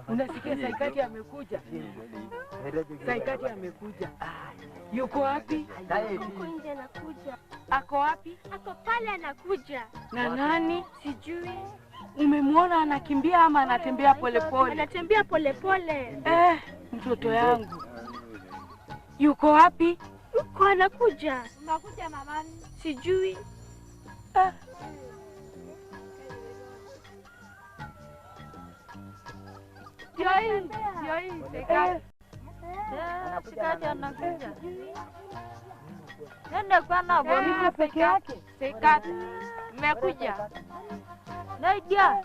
Unasikia Saikati amekuja? Saikati amekuja. Yuko wapi? Yuko nje anakuja. Ako wapi? Ako pale anakuja. Na nani? Sijui. Umemwona anakimbia ama anatembea polepole? Anatembea polepole. Eh, mtoto yangu. Yuko wapi? Yuko anakuja. Unakuja mama? Sijui. Yoi, Saikati. Saikati anakuja. Nenda kwa nabo. Yuko peke yake. Saikati. Mmekuja. Nadia.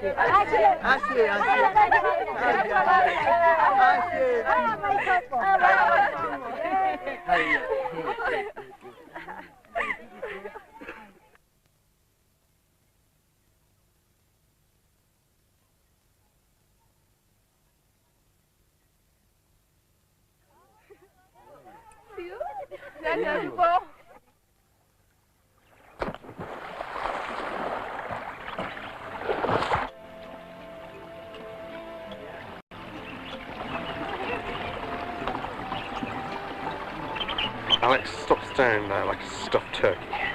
Ashe. Ashe, ashe. Ashe. Alex, stop staring there like a stuffed turkey.